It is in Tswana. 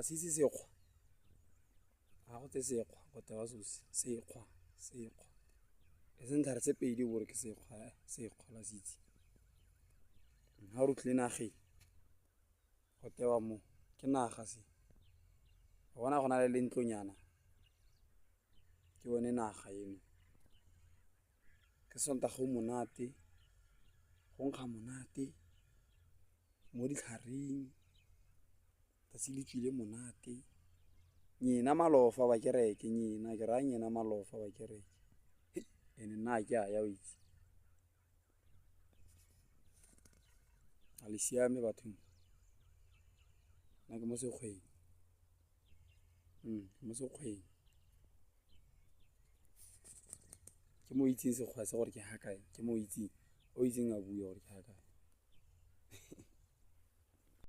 La se itse sekgwa? Ga go tse sekgwa go tewa sosi sekgwa sekgwa e seng tlhare tse pedi o re ke sekgwa sekgwa la se itse. Ga o tlile nageng go tewa mo ke naga se o bona go na le le ntlonyana ke yone naga eno. Ke Sontaga o monate go nkga monate mo ditlhareng. Tsatsi le tswile monate nyena malofa wa kereke nyena ke raya nyena malofa wa kereke ene nna ke a ya o itse a le siame bathong nna ke mo sekgweng mo sekgweng ke mo itseng sekgwa se gore ke ha kae ke mo itseng o itseng a bue gore ke ha kae.